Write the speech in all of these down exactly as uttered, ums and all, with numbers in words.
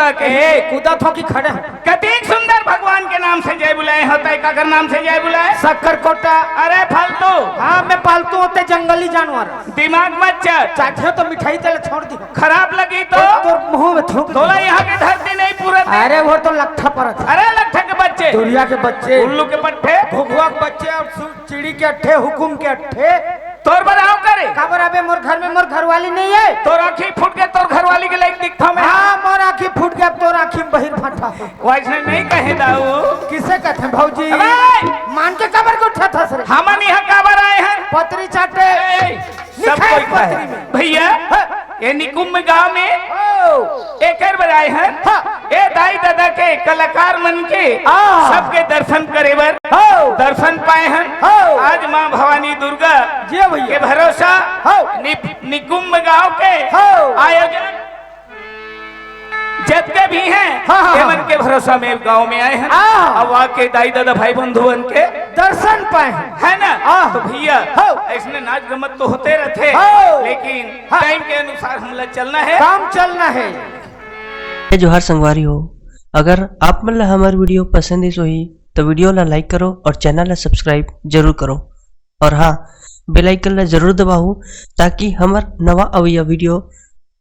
ए, कूदत हो कि खड़े हो? कतिक सुंदर भगवान के नाम से जय बुलाए होता है, काकर नाम से जय बुलाए? शक्कर कोटा। अरे फालतू। हाँ, मैं पालतू होते जंगली जानवर। दिमाग मत चल। चाखे तो मिठाई तेल छोड़ दी। खराब लगी तो? तोर मुंह में थूक दी। तोला यहाँ के धरती नहीं पूरा। अरे वो तो लट्ठा परत है। अरे लट्ठा के बच्चे। दुरिया के बच्चे। उल्लू के पट्ठे। घुघुआ के बच्चे और सु-, चिड़ी के अट्ठे, हुकुम के अट्ठे। तोर बर आंव करे। काबर अबे मोर घर में मोर घरवाली नहीं है। तोर आंखी फूट के तोर घरवाली के लाइक दिखता मैं। हाँ, मोर आंखी फूट के अब तोर आंखी में बहिर फटा है। वैसने नहीं कहे दाऊ। किसे कहते हैं भौजी? अबे! मान के काबर के उठा था सर? हमन यहाँ काबर आए हैं? पतरी चाटे। ए, सब निखाए कोई खाए। पतरी में। भैया, हाँ। ये निकुंभ गांव में ओ। एकर बर आए हैं। हाँ। ए दाई दादा के कलाकार मन के आ। सबके दर्शन करे बर हो। दर्शन पाए हैं। हो। आज माँ भवानी दुर्गा जियो भैया। के भरोसा हो। नि-, निकुंभ गांव के हो। आयोजन जतके भी हैं, हाँ, हाँ, ये हाँ। मन के भरोसा में गांव में आए हैं। हाँ। अब आके दाई दादा भाई बंधु मन के दर्शन पाए हैं। है ना? हाँ। तो भैया, हो। ऐसने नाच गमत तो होते रहते, हो। लेकिन हाँ। टाइम के अनुसार हमला चलना है। काम चलना है। जय जोहार संगवारी हो, अगर आप मन ला हमर वीडियो पसंद आइस होही तो वीडियो ला लाइक करो और चैनल ला सब्सक्राइब जरूर करो। और हाँ, बेल आइकन ला जरूर दबाओ, ताकि हमर नवा अवइया वीडियो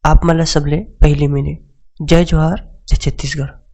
आप मन ला सबले पहले मिले। जय जोहार, जय छत्तीसगढ़।